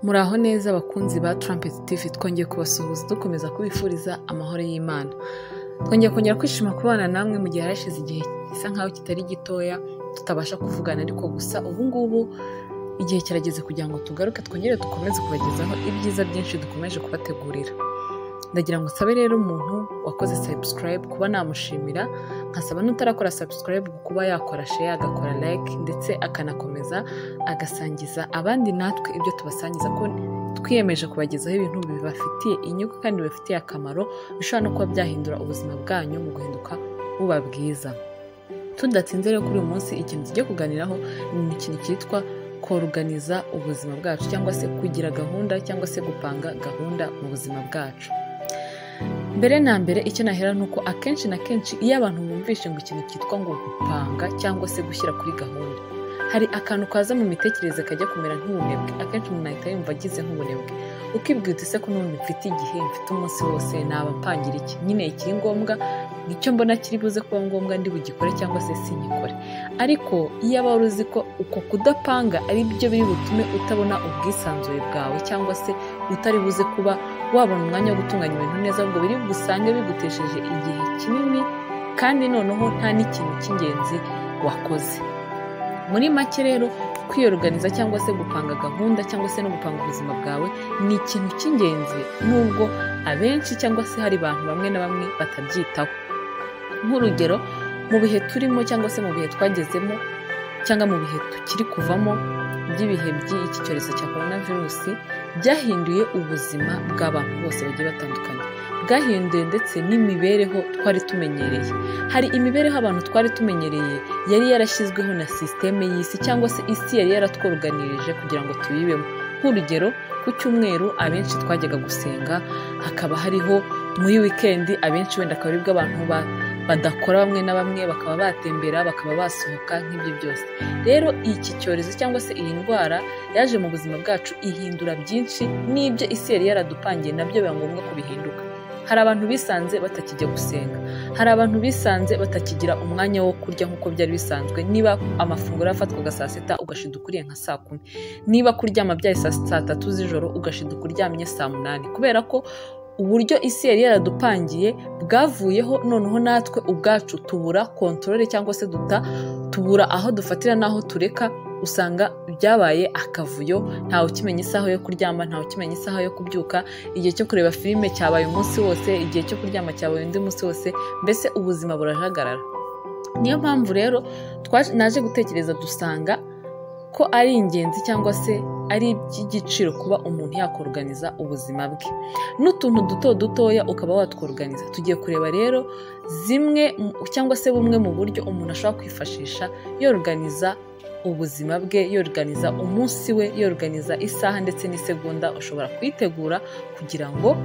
Muraho neza abakunzi ba Trumpet TV, twongeye kubasuhuza dukomeza kubifuriza amahoro y'Imana. Twongeye kongera kwishima kubana namwe mu gihe harashize igihe gisa nkaho kitari gitoya tutabasha kuvugana, ariko gusa ubu ngubu igihe kirageze kugira ngo tugaruke twongere dukomeze kubagezaho ibyiza byinshi dukomeje kubategurira. Ndagira ngo nsabe rero umuntu wakoze subscribe kuba namushimira, nkasaba n'utarakora subscribe kuba yakora share, agakora like, ndetse akanakomeza agasangiza abandi natwe ibyo tubasangiza, ko twiyemeje kubagezaho ibintu bibafitiye inyungu kandi bibafitiye akamaro, bishobora no kuba byahindura ubuzima bwanyu mu guhinduka buba bwiza. Tudatinze rero, kuri uyu munsi ikintu tugiye kuganiraho ni ikintu cyitwa koruganiza ubuzima bwacu, cyangwa se kugira gahunda, cyangwa se gupanga gahunda mu buzima bwacu. Mbere na mbere icyo nahera ni uko akenshi na kenshi iyo abantu bumvishe ngo ikintu cyitwa ngo gupanga cyangwa se gushyira kuri gahunda, hari akantu kaza mu mitekerereze kajya kumera nk'ubunebwe. Akenshi umuntu ahita yumva agize nk'ubunebwe, ukibwira uti se ko n'ubundi mfite igihe, mfite umunsi wose, naba mpangira iki? Nyine ikiri ngombwa icyo mbona kiri buze kuba ngombwa ndi bugikore cyangwa se sinyikore. Ariko iyo aba wari uzi ko uko kudapanga ari byo biri butume utabona ubwisanzure bwawe, cyangwa se utari buze kuba wabona umwanya wo gutunganya ibintu neza, ahubwo biri busange bigutesheje igihe kinini kandi noneho nta n'ikintu cy'ingenzi wakoze. Muri make rero, kwiyoruganiza cyangwa se gupanga gahunda cyangwa se no gupanga ubuzima bwawe ni ikintu cy'ingenzi, nubwo abenshi cyangwa se hari abantu bamwe na bamwe batabyitaho. Nk'urugero, mu bihe turimo cyangwa se mu bihe twagezemo cyangwa mu bihe tukiri kuvamo by'ibihe by'iki cyorezo cya coronavirus, byahinduye ubuzima bw'abantu bose bagiye batandukanye, bwahinduye ndetse n'imibereho twari tumenyereye. Hari imibereho abantu twari tumenyereye yari yarashyizweho na sisiteme y'isi, cyangwa se isi yari yaratworuganirije kugira ngo tuyibemo. Nk'urugero, ku cyumweru abenshi twajyaga gusenga, hakaba hariho muri wikendi abenshi wenda akaba aribwo abantu badakora, bamwe na bamwe bakaba batembera, bakaba basohoka, nk'ibyo byose. Rero iki cyorezo cyangwa se iyi ndwara yaje mu buzima bwacu ihindura byinshi, n'ibyo isi yari yaradupangiye nabyo biba ngombwa ko bihinduka. Hari abantu bisanze batakijya gusenga, hari abantu bisanze batakigira umwanya wo kurya nk'uko byari bisanzwe. Niba amafunguro yafatwaga saa sita, ugashiduka uriye nka saa kumi, niba kuryama byari saa tatu z'ijoro, ugashiduka uryamye saa munani, kubera ko uburyo isi yari yaradupangiye bwavuyeho. Noneho natwe ubwacu tubura contrôle, cyangwa se tubura aho dufatira n'aho tureka. Usanga byabaye akavuyo, ntawe ukimenya isaha yo kuryama, ntawe ukimenya isaha yo kubyuka. Igihe cyo kureba filime cyabaye umunsi wose, igihe cyo kuryama cyabaye undi munsi wose, mbese ubuzima burajagarara. Niyo mpamvu rero naje gutekereza dusanga ko ari ingenzi cyangwa se ari iby'igiciro kuba umuntu yakoruganiza ubuzima bwe, n'utuntu duto dutoya ukaba watworuganiza. Tugiye kureba rero zimwe cyangwa se bumwe mu buryo umuntu ashobora kwifashisha yoruganiza ubuzima bwe, yoruganiza umunsi we, yoruganiza isaha ndetse n'isegonda ushobora kuyitegura kugira ngo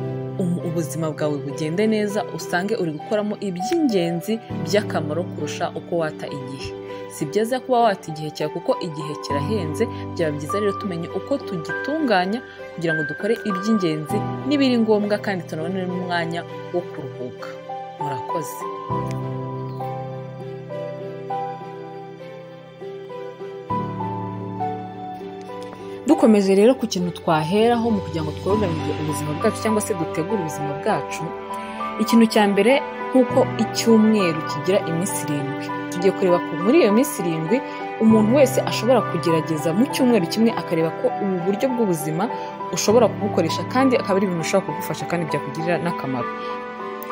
ubuzima bwawe bugende neza, usange uri gukoramo iby'ingenzi by'akamaro kurusha uko wata igihe. Si byiza kuba wata igihe cyawe kuko igihe kirahenze. Byaba byiza rero tumenye uko tugitunganya kugira ngo dukore iby'ingenzi n'ibiri ngombwa, kandi tunabone n'umwanya wo kuruhuka. Murakoze. Dukomeje rero ku kintu twaheraho mu kugira ngo tworoganize ubuzima bwacu cyangwa se dutegure ubuzima bwacu, ikintu cya mbere, nk'uko icyumweru kigira iminsi 7, tugiye kureba ko muri iyo minsi 7 umuntu wese ashobora kugerageza mu cyumweru kimwe akareba ko ubu buryo bw'ubuzima ushobora kubukoresha, kandi akaba ari ibintu bishobora kugufasha kandi byakugirira n'akamaro.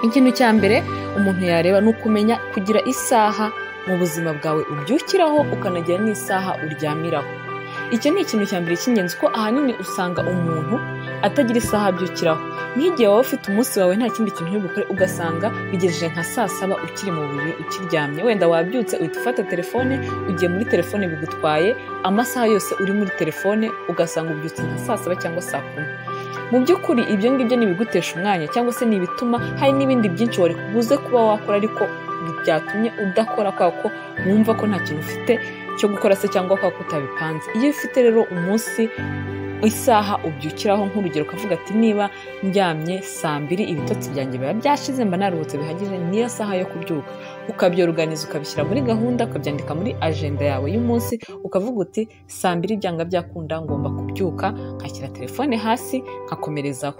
Ikintu cya mbere umuntu yareba ni ukumenya kugira isaha mu buzima bwawe ubyukiraho, ukanagira n'isaha uryamiraho. Icyo ni ikintu cya mbere cy'ingenzi, ko ahanini usanga umuntu atagira isaha abyukiraho. Nk'igihe waba ufite umunsi wawe nta kindi kintu uri bukore, ugasanga bigejeje nka saa saba ukiri mu buriri ukiryamye, wenda wabyutse uhita ufata telefone, ugiye muri telefone, bigutwaye amasaha yose uri muri telefone, ugasanga ubyutse nka saa saba cyangwa saa kumi. Mu by'ukuri ibyo ngibyo ni ibigutesha umwanya, cyangwa se ni ibituma hari n'ibindi byinshi wari buze kuba wakora ariko byatumye udakora, kubera ko wumva ko nta kintu ufite cyo gukora se, cyangwa kubera ko utabipanze. Iyo ufite rero umunsi isaha ubyukiraho. Nk'urugero ukavuga ati niba ndyamye 2:00 ibitotsi byanjye biba byashize, mba naruhutse bihagije, niyo saha yo kubyuka. Ukabyoruganiza, ukabishyira muri gahunda, ukabyandika muri agenda yawe y'umunsi, ukavuga uti 2:00 byanga byakunda ngomba kubyuka, nkashyira telefone hasi nkakomerezaho.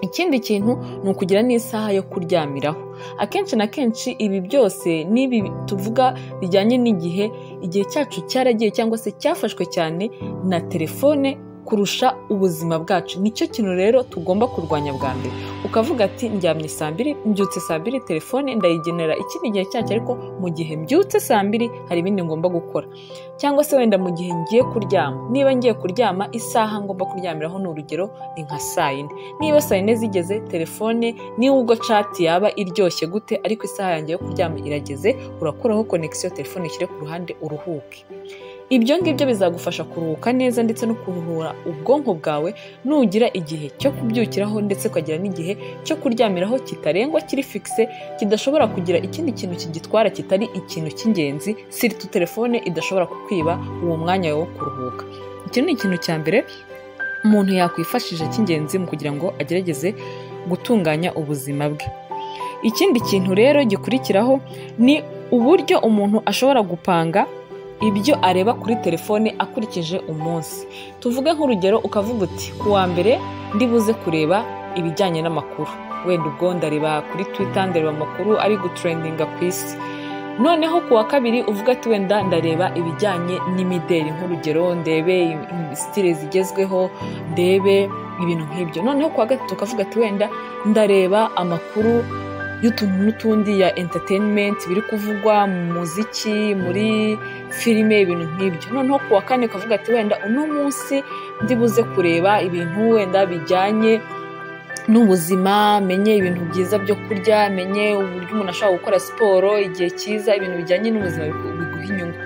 Ikindi kintu ni ukugira n'isaha yo kuryamiraho. Akenshi na kenshi ibi byose n'ibi tuvuga bijyanye n'igihe, igihe cyacu cyaragiye cyangwa se cyafashwe cyane na telefone kurusha ubuzima bwacu. Nicyo kintu rero tugomba kurwanya bwa mbere. Ukavuga ati ndyamye 2:00, mbyutse 2:00, telefone ndayigenera ikindi gihe cyacyo, ariko mu gihe mbyutse 2:00 hari ibindi ngomba gukora. Cyangwa se wenda mu gihe ngiye kuryama, niba ngiye kuryama isaha ngomba kuryamiraho ni urugero ni nka 4:00. Niba 4:00 zigeze, telefone niba ubwo chat yaba iryoshye gute, ariko isaha yanjye yo kuryama irageze, urakuraho connection, telefone ushyire ku ruhande uruhuke. Ibyo ngibyo bizagufasha kuruhuka neza ndetse no kuruhura ubwonko bwawe, nugira igihe cyo kubyukiraho ndetse ukagira n'igihe cyo kuryamiraho kitarengwa, kiri fixe, kidashobora kugira ikindi kintu kigitwara kitari ikintu cy'ingenzi, siritu telefone idashobora kukwiba uwo mwanya wo kuruhuka. Iki ni ikintu cya mbere umuntu yakwifashisha cy'ingenzi mu kugira ngo agerageze gutunganya ubuzima bwe. Ikindi kintu rero gikurikiraho ni uburyo umuntu ashobora gupanga ibyo areba kuri telefone akurikije umunsi. Tuvuge nk'urugero ukavuga uti ku wa mbere ndibuze kureba ibijyanye n'amakuru, wenda ubwo ndareba kuri Twitter, ndareba amakuru ari gutrendinga ku isi. Noneho ku wa kabiri uvuga ati wenda ndareba ibijyanye n'imideli, nk'urugero ndebe style zigezweho, ndebe ibintu nk'ibyo. Noneho ku wa gatatu ukavuga ati wenda ndareba amakuru y'utuntu n'utundi ya entertainment biri kuvugwa mu muziki, muri filime, ibintu nk'ibyo. Noneho ku wa kane ukavuga ati wenda uno munsi ndibuze kureba ibintu wenda bijyanye n'ubuzima, menye ibintu byiza byo kurya, menye uburyo umuntu ashobora gukora siporo igihe cyiza, ibintu bijyanye n'ubuzima biguha inyungu.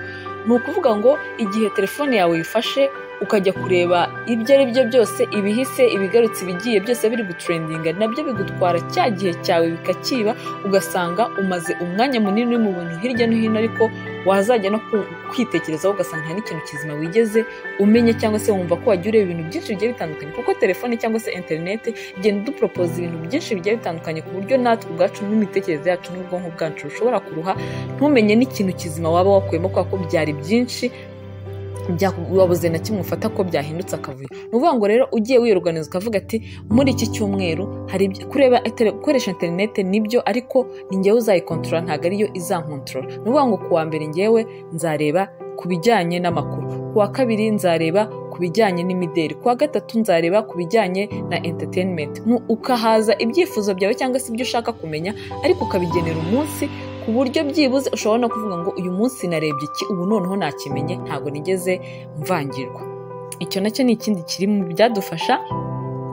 Ni ukuvuga ngo igihe telefone yawe uyifashe ukajya kureba ibyo ari byo byose, ibihise, ibigarutse, ibigiye, byose biri gutrendinga, nabyo bigutwara cya gihe cyawe bikakiba, ugasanga umaze umwanya munini mu bintu hirya no hino, ariko wazajya no kwitekerezaho ugasanga nta n'ikintu kizima wigeze umenye, cyangwa se wumva ko wagiye ureba ibintu byinshi bigiye bitandukanye, kuko telefone cyangwa se interineti igenda iduporopoza ibintu byinshi bigiye bitandukanye, ku buryo natwe ubwacu n'imitekerereze yacu n'ubwonko bwacu bushobora kuruha, ntumenye n'ikintu kizima waba wakuyemo kubera ko byari byinshi, wabuze na kimwe ufata ko byahindutse akavuyo. Ni ukuvuga ngo rero ugiye wiyorganiza ukavuga ati muri iki cyumweru hari kureba gukoresha interineti nibyo, ariko ni njyewe uzayikontorora, ntabwo ariyo izankontorora. Ni ukuvuga ngo ku wa mbere njyewe nzareba ku bijyanye n'amakuru, ku wa kabiri nzareba ku bijyanye n'imideli, ku wa gatatu nzareba ku bijyanye na entertainment. Ukahaza ibyifuzo byawe cyangwa se ibyo ushaka kumenya, ariko ukabigenera umunsi, ku buryo byibuze ushobora no kuvuga ngo uyu munsi narebye iki, ubu noneho nakimenye, ntabwo nigeze mvangirwa. Icyo nacyo ni ikindi kiri mu byadufasha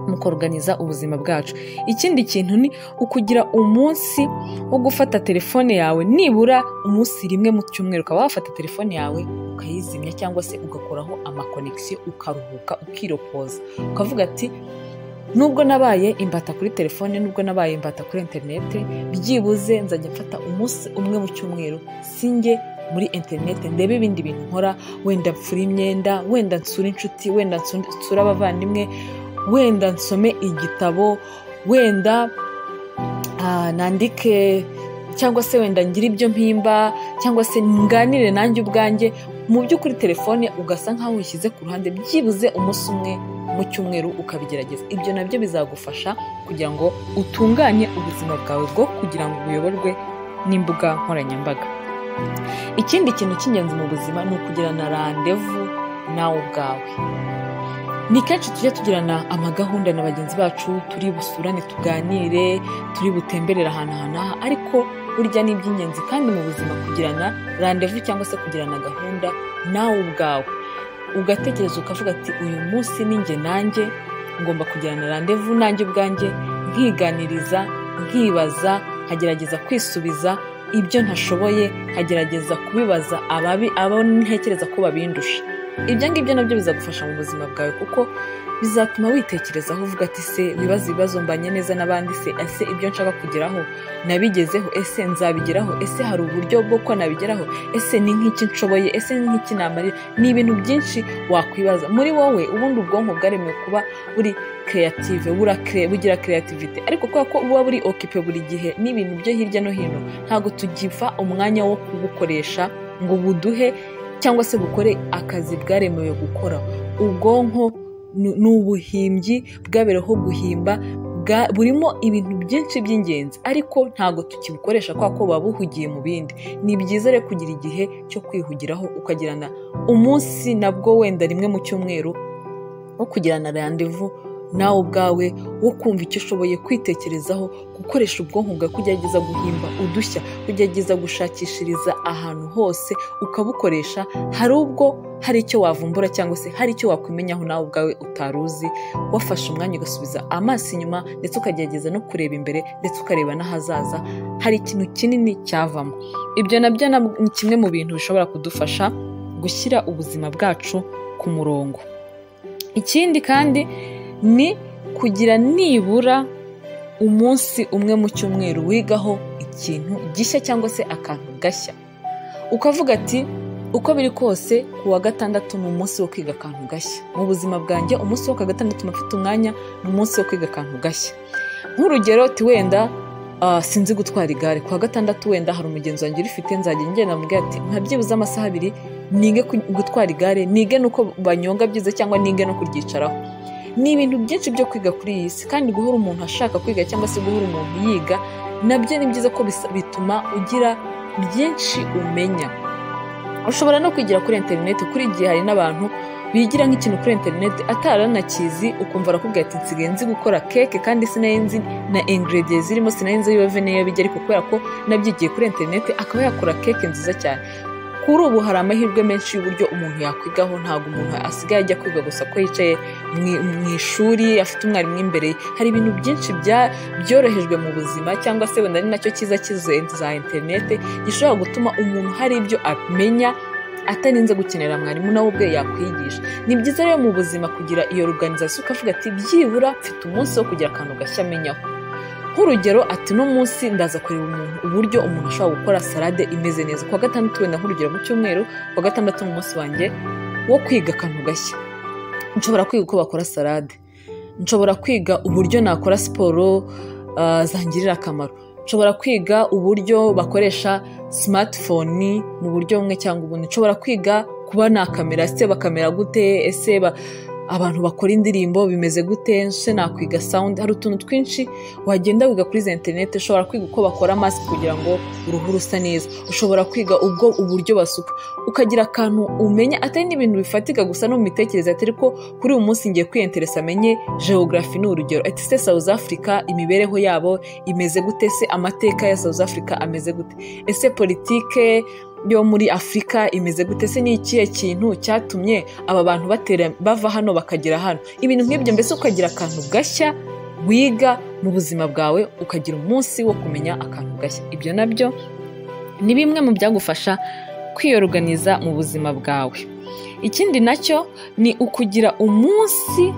mu kuorganiza ubuzima bwacu. Ikindi kintu ni ukugira umunsi wo gufata telefone yawe, nibura umunsi rimwe mu cyumweru ukaba wafata telefone yawe ukayizimya cyangwa se ugakoraho amakonegisiyo, ukaruhuka, ukiropoza, ukavuga ati nubwo nabaye imbata kuri telefone, nubwo nabaye imbata kuri interineti, byibuze nzajya mfata umunsi umwe mu cyumweru sinjye muri interineti, ndebe ibindi bintu nkora, wenda mfure imyenda, wenda nsure inshuti, wenda nsure abavandimwe, wenda nsome igitabo, wenda nandike, cyangwa se wenda ngire ibyo mpimba, cyangwa se nganire nanjye ubwanjye. Mu by'ukuri telefone ugasa nkaho uyishyize ku ruhande byibuze umunsi umwe mu cyumweru ukabigerageza. Ibyo nabyo bizagufasha kugira ngo utunganye ubuzima bwawe bwo kugira ngo uyoborwe n'imbuga nkoranyambaga. Ikindi kintu cy'ingenzi mu buzima ni ukugirana randevu nawe ubwawe. Ni kenshi tujya tugirana amagahunda na bagenzi bacu, turi busurane, tuganire, turi butemberere ahantu aha n'aha, ariko burya ni iby'ingenzi kandi mu buzima kugirana randevu cyangwa se kugirana gahunda nawe ubwawe. Ugatekereza ukavuga ati uyu munsi ni njye nanjye ngomba kugirana randevu nanjye ubwanjye, nkiganiriza, nkibaza, nkagerageza kwisubiza ibyo ntashoboye, nkagerageza kubibaza ababi abo ntekereza ko babindusha. Ibyo ngibyo nabyo bizagufasha mu buzima bwawe, kuko Bizatuma witekerezaho uvuga ati se wibaza ibibazo, mbanye neza n'abandi se? Ese ibyo nshaka kugeraho nabigezeho? Ese nzabigeraho? Ese hari uburyo bwo ko nabigeraho? Ese ni nk'iki nshoboye? Ese ni nk'iki namarira? Ni ibintu byinshi wakwibaza muri wowe. Ubundi ubwonko bwaremewe kuba buri creative, bugira creativity, ariko kubera ko buba buri occupé buri gihe n'ibintu byo hirya no hino, ntabwo tugifa umwanya wo kubukoresha ngo buduhe cyangwa se bukore akazi bwaremewe gukora. Ubwonko ni ubuhimbyi, bwabereho guhimba, burimo ibintu byinshi by'ingenzi, ariko ntabwo tukibukoresha kubera ko buba buhugiye mu bindi. Ni byiza rero kugira igihe cyo kwihugiraho, ukagirana umunsi nabwo wenda rimwe mu cyumweru wo kugirana rendez-vous nawe ubwawe, wo kumva icyo ushoboye, kwitekerezaho, gukoresha ubwonko bwawe, kugerageza guhimba udushya, kugerageza gushakishiriza ahantu hose ukabukoresha. Hari ubwo hari icyo wavumbura cyangwa se hari icyo wakwimenyaho nawe ubwawe utari uzi, wafashe umwanya ugasubiza amaso inyuma, ndetse ukagerageza no kureba imbere, ndetse ukareba n'ahazaza, hari ikintu kinini cyavamo. Ibyo nabyo ni kimwe mu bintu bishobora kudufasha gushyira ubuzima bwacu ku murongo. Ikindi kandi ni kugira nibura umunsi umwe mu cyumweru wigaho ikintu gishya cyangwa se akantu gashya, ukavuga ati uko biri kose ku wa gatandatu ni umunsi wo kwiga akantu gashya mu buzima bwanjye. Umunsi wo ku wa gatandatu mfite umwanya, ni umunsi wo kwiga akantu gashya. Nk'urugero ati wenda sinzi gutwara igare, ku wa gatandatu wenda hari umugenzi wanjye urifite, nzajya ngenda mubwira ati nka byibuze amasaha 2 nige gutwara igare, nige nuko banyonga byiza cyangwa nige no kuryicaraho. Ni ibintu byinshi byo kwiga kuri iyi si, kandi guhora umuntu ashaka kwiga cyangwa se guhora umuntu yiga nabyo ni byiza, ko bituma ugira byinshi umenya. Ushobora no kwigira kuri interineti. Kuri igihe hari n'abantu bigira nk'ikintu kuri interineti ataranakizi, ukumva arakubwira ati nsigaye nzi gukora keke kandi sinari nzi na ingredients zirimo, sinari nzi iyo biva n'iyo bijya, ariko kubera ko nabyigiye kuri interineti akaba yakora keke nziza cyane. Kuri ubu hari amahirwe menshi y'uburyo umuntu yakwigaho. Ntabwo umuntu asigaye ajya kwiga gusa ko yicaye mu ishuri afite umwarimu imbere ye. Hari ibintu byinshi byorohejwe mu buzima, cyangwa se wenda ari nacyo cyiza za interineti gishobora gutuma umuntu hari ibyo amenya atarinze gukenera mwarimu, nawe ubwe yakwigisha. Ni byiza rero mu buzima kugira iyo organisation, ukavuga ati byibura mfite umunsi wo kugira akantu gashya amenyaho. Nk'urugero ati no munsi ndaza kureba umuntu uburyo umuntu ashobora gukora salade imeze neza ku wa gatandatu, wenda nk'urugero mu cyumweru ku wa gatandatu ni umunsi wanjye wo kwiga akantu gashya. Nshobora kwiga uko bakora salade, nshobora kwiga uburyo nakora siporo zangirira akamaro, nshobora kwiga uburyo bakoresha smartphone mu buryo bumwe cyangwa ubundi, nshobora kwiga kuba nakamera, ese bakamera gute, ese abantu bakora indirimbo bimeze gute, ese nakwiga sound. Hari utuntu twinshi wagenda wiga kuri za interineti. Ushobora kwiga uko bakora mask kugira ngo uruhu rusa neza, ushobora kwiga ubwo uburyo basuka, ukagira akantu umenya, atari n'ibintu bifatika gusa no mu mitekerereze, atari ko kuri uyu munsi ngiye kwiyenteresa amenye geography. Ni urugero ati se South Africa imibereho yabo imeze gute, se amateka ya South Africa ameze gute, ese politike yo muri Afurika imeze gute, se ni ikihe kintu cyatumye aba bantu batera bava hano bakagera hano, ibintu nk'ibyo. Mbese ukagira akantu gashya wiga mu buzima bwawe, ukagira umunsi wo kumenya akantu gashya. Ibyo nabyo ni bimwe mu byagufasha kwiyoruganiza mu buzima bwawe. Ikindi nacyo ni ukugira umunsi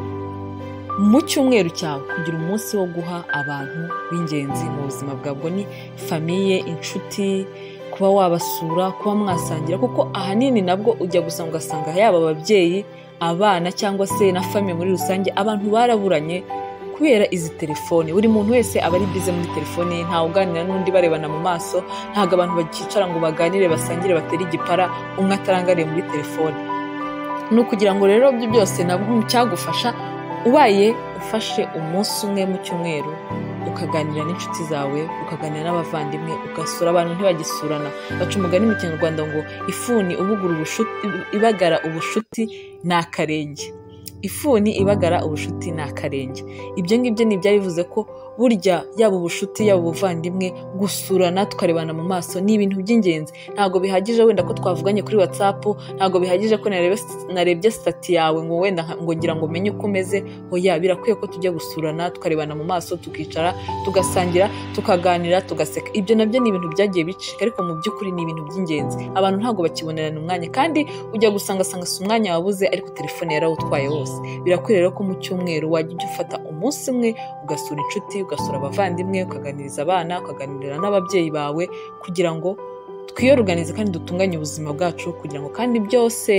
mu cyumweru cyawe, kugira umunsi wo guha abantu b'ingenzi mu buzima bwawe, ubwo ni famille, inshuti, kuba wabasura, kuba mwasangira, kuko ahanini nabwo ujya gusanga ugasanga yaba ababyeyi, abana cyangwa se na famille muri rusange, abantu baraburanye kubera izi telefone. Buri muntu wese aba ari bize muri telefone ye, ntawe uganira n'undi barebana mu maso, ntabwo abantu bakicara ngo baganire, basangire, batere igipara, umwe atarangariye muri telefone. Ni ukugira ngo rero ibyo byose nabwo cyagufasha ubaye ufashe umunsi umwe mu cyumweru ukaganira n'inshuti zawe, ukaganira n'abavandimwe, ugasura abantu. Ntibagisurana. Baca umugani mu Kinyarwanda ngo ifuni ibagara ubushuti ni akarenge. Ifuni ibagara ubushuti ni akarenge. Ibyo ngibyo ni ibyari bivuze ko burya yaba ubushuti, yaba ubuvandimwe, gusurana tukarebana mu maso ni ibintu by'ingenzi. Ntabwo bihagije wenda ko twavuganye kuri WhatsApp, ntabwo bihagije ko narebye status yawe ngo wenda ngo ngira ngo menye uko umeze. Oya, birakwiye ko tujya gusurana, tukarebana mu maso, tukicara, tugasangira, tukaganira, tugaseka. Ibyo nabyo ni ibintu byagiye bicika, ariko mu by'ukuri ni ibintu by'ingenzi. Abantu ntabwo bakibonerana umwanya, kandi ujya gusanga si umwanya wabuze, ariko telefone yarawutwaye wose. byose. Birakwiriye rero ko mu cyumweru wajya ujya ufata umunsi umwe ugasura inshuti, ugasura abavandimwe, ukaganiriza abana, ukaganirira n'ababyeyi bawe, kugira ngo twiyoruganize kandi dutunganye ubuzima bwacu, kugira ngo kandi byose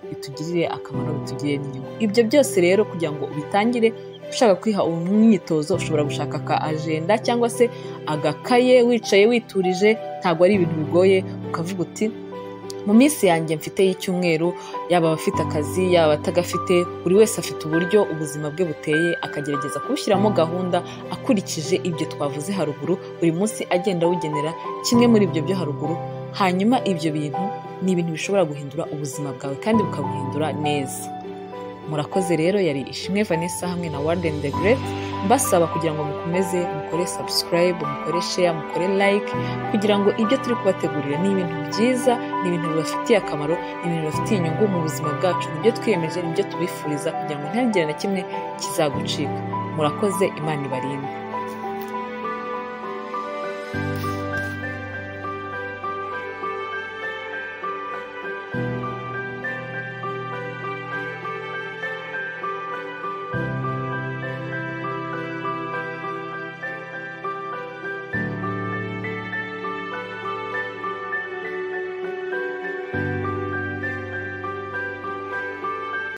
bitugirire akamaro, bitugirire n'inyungu. Ibyo byose rero kugira ngo ubitangire ushaka kwiha umwitozo, ushobora gushaka aka ajenda cyangwa se agakaye, wicaye witurije, ntabwo ari ibintu bigoye, ukavuga uti mu minsi yanjye mfite y'icyumweru, yaba abafite akazi, yaba abatagafite, buri wese afite uburyo ubuzima bwe buteye, akagerageza kubushyiramo gahunda akurikije ibyo twavuze haruguru, buri munsi agenda awugenera kimwe muri ibyo byo haruguru. Hanyuma ibyo bintu ni ibintu bishobora guhindura ubuzima bwawe kandi bukabuhindura neza. Murakoze rero, yari Ishimwe Vanessa hamwe na Warden the Great, mbasaba kugira ngo mukomeze mukore subscribe, mukore share, mukore like, kugira ngo ibyo turi kubategurira ni ibintu byiza, ni ibintu bibafitiye akamaro, ni ibintu bibafitiye inyungu mu buzima bwacu, nibyo twiyemeje, nibyo tubifuriza, kugira ngo ntihagire na kimwe kizagucika. Murakoze, Imana ibarinde.